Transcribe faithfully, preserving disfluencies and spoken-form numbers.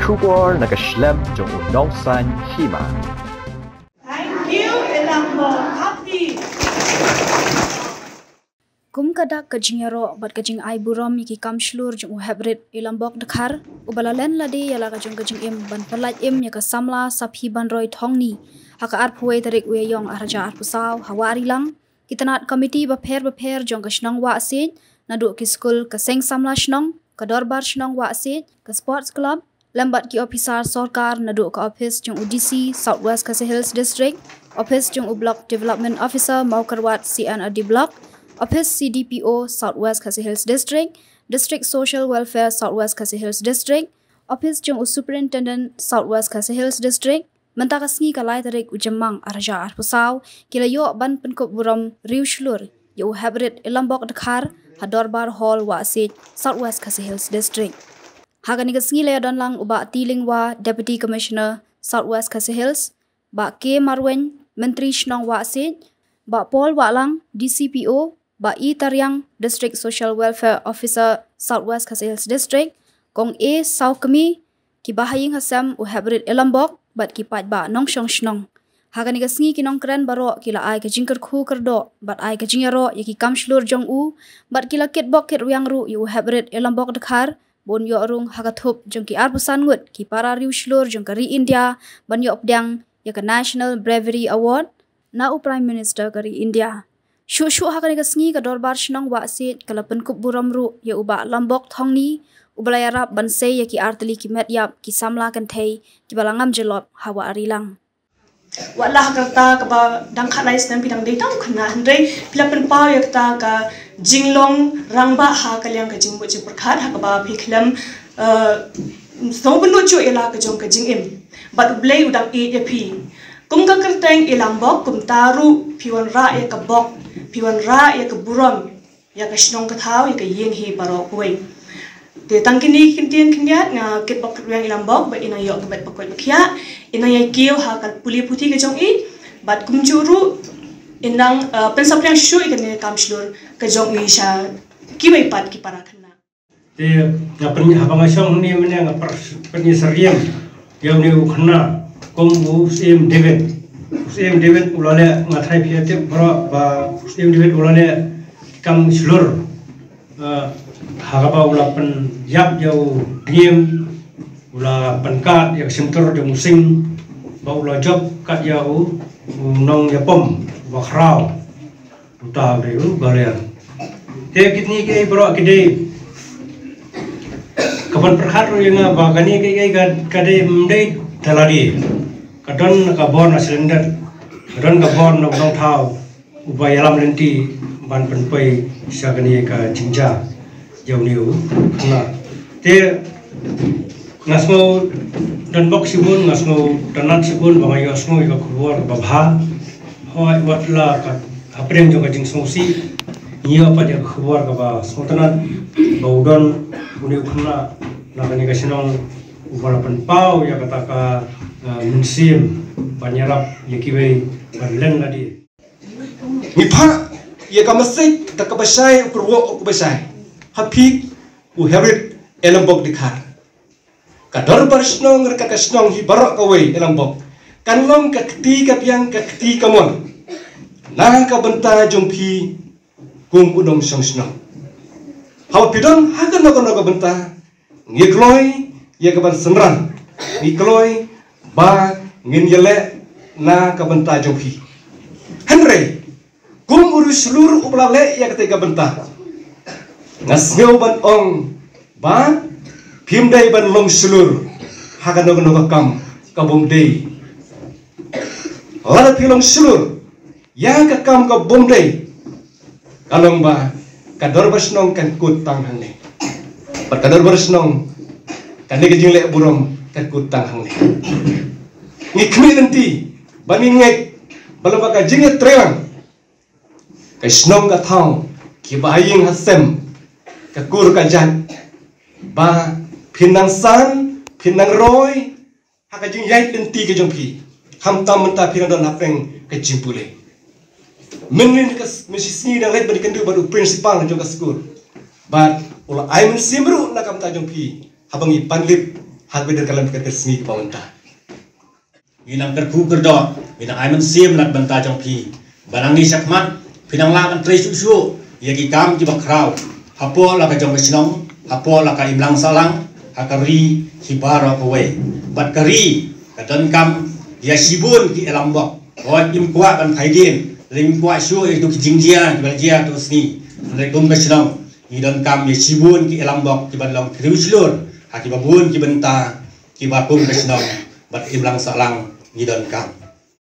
Khubor na ka shlem jong u nongsan hima. Thank you, Elambo Happy. Kum ka dak ka jingïaroh bad ka jingai burom ïa ki kam shlur jong u Heprit Ilambok Dkhar, uba la len lade ïa la ka jong ka jingim ban pyllait im ïa ka samla Saphi Banroi Thongni ha ka arphew wei tarik u Ïaïong arhajar arphew saw ha Wahrilang, ki tnat komiti bapher bapher jong ka shnong Wahsiej, naduh ki skul, ka seng samla shnong, ka dorbar shnong Wahsiej, ka sports club, lem bad ki ophisar sorkar naduh ka ophis jong u D C South West Khasi Hills District, ophis jong u Block Development Officer Mawkyrwat C and R D Block, ophis C D P O South West Khasi Hills District, District Social Welfare South West Khasi Hills District, ophis jong u Superintendent South West Khasi Hills District. Mynta ka sngi ka lai tarik u Jymmang arhajar arphew saw, ki la ïoh ban pynkup burom riewshlur ïa u Heprit Ilambok Dkhar ha Dorbar Hall Wahsiej, South West Khasi Hills District. Ha kane ka sngi la ïadon lang u Bah T Lyngwa, Deputy Commissioner South West Khasi Hills, Bah K Marwein, Myntri Shnong Wahsiej, Bah Paul Wahlang, D C P O, Bah E Tariang, District Social Welfare Officer South West Khasi Hills District, Kong A Sawkmie, ki bahaïing hasem u Heprit Ilambok bad ki paidbah nongshong shnong. Ha kane ka sngi ki nongkren baroh ki la ai ka jingkyrkhu kyrdoh bad ai ka jingïaroh ïa ki kam shlur jong u, bad ki la kitbok kitrwiang ruh ïa u Heprit Ilambok Dkhar ba un ïoh rung ha ka thup jong ki arphew san ngut ki para riewshlur jong ka ri India ban ïoh pdiang ïa ka National Bravery Award na u Prime Minister ka ri India. Shuh shuh ha kane ka sngi ka Dorbar Shnong Wahsiej ka la pynkup burom ruh ïa u Bah Lambok Thongni, uba la ïarap ban sei ïa ki artylli ki metïap ki samla kynthei kiba la ngam jyllop ha Wahrilang. Wat la ha ka rta kaba dang khatlai snem phi dang dei tang u khynnah, hynrei phi la pynpaw ïa kata ka jinglong rangbah ha ka liang ka jingmut jingpyrkhat ha kaba phi khlem, eh, sngewbynlut shuh ïa la ka jong ka jingim. Bad U Blei u dang ïeit ïa phi. Kum ka kyrteng Ilambok, kumta ruh phi wanrah ïa ka bok, phi wanrah ïa ka burom ïa ka shnong ka thaw, ïa ka ïing hi baroh kawei. Te tang kine ki kyntien khyndiat nga kitbok kitrwiang Ilambok ba i nang ïoh ka met ba koit ba khiah, i nang ïai kiew ha ka pule puthi ka jong i, bad kumjuh ruh i nang, eh, pynsaphriang shuh ïa kane ka kam shlur ka jong i sha kiwei pat ki para khynnah. Te nga pyn-, haba nga shong hangne mynne nga pyn-, pynïasyriem ïa une u khynnah kum u Syiem David. U Syiem David u la leh, nga tharai phi tip baroh ba u Syiem David u la leh kam shlur. Eh, ha kaba u la pynïap ïa u dngiem, u la pynkad ïa ka shyntur jong u sing, ba u la jop kat ïa u, u nongïapom uba khraw. Uta u dei u Balian. Te kine kiei baroh ki dei. Ka ban pyrkhat ruh ïa nga ba kane kiei ka, ka dei, ym dei da lade. Ka don ka bor na sylended. Ka don ka bor na u nongthaw uba ïalam lynti ban pynpoi sha kane ka jingjia. Ïa une u khynnah. Te nga sngew donbok shibun, nga sngew tynnad shibun ba nga ïohsngew ïa ka khubor kaba bha. Hooid, wat la ka hapdeng jong ka jingsngewsih, ngi ïoh pat ïa ka khubor kaba sngewtynnad ba u don une u khynnah na kane ka shnong uba la pynpaw ïa kata ka, eh, mynsiem ban ïarap ïa kiwei ban len lade. Ngi phah ïa ka message da kaba shai, u kyrwoh u kaba shai. Ha phi u Heprit Ilambok Dkhar. Ka dorbar shnong ryngkat ka shnong hi baroh kawei Ilambok kan long ka kti ka biang, ka kti ka mon na ka bynta jong phi kum u nongshong shnong. Haba phi don ha kano kano ka bynta, ngi kloi ïa ka ban synran, ngi kloi ba ngin ïaleh na ka bynta jong phi. Hynrei kum u riewshlur uba la leh ïa katei ka bynta, nga sngew ban ong ba phim dei ban long shlur ha kano kano ka kam ka bym dei. Lada phi long shlur ïa ka kam ka bym dei, ka long ba ka dorbar shnong kan kut tang hangne. Bad ka dorbar shnong, kane ka jingleh burom kan kut tang hangne. Ngi khmih lynti ba ngi ngeit ba lyngba ka jingïatreilang ka shnong ka thaw, ki bahaïing hasem, ka kur ka jait, ba phin nang san, phin nang roi ha ka jingïaid lynti ka jong phi. Khamtam mynta phi nang don hapdeng ka jingpule. Mynnin ka s-, mynshisngi nang leit ban ïakynduh bad u principal jong ka skul. Bad u la ai mynsiem ruh na ka bynta jong phi haba ngi pan lip Haba don ka lem ka sngi kaba mynta, ngi nang kyrkhu kyrdoh, ngi nang ai mynsiem na ka bynta jong phi, ba nangne shakhmat phi nang lah ban trei shuh shuh ïa ki kam kiba khraw hapoh la ka jong ka shnong, hapoh la ka imlang sahlang, ha ka ri hi baroh kawei. Bad ka ri ka donkam ïa shibun ki ïalambok. Hooid, ngim kwah ban phai dien, ngim kwah shuh ïa kito ki jingjia kiba la jia ha kato ka sngi. Hynrei kum ka shnong ngi donkam ïa shibun ki ïalambok kiban long ki riewshlur ha kiba bun ki bynta kiba kum ka shnong bad imlang sahlang ngi donkam.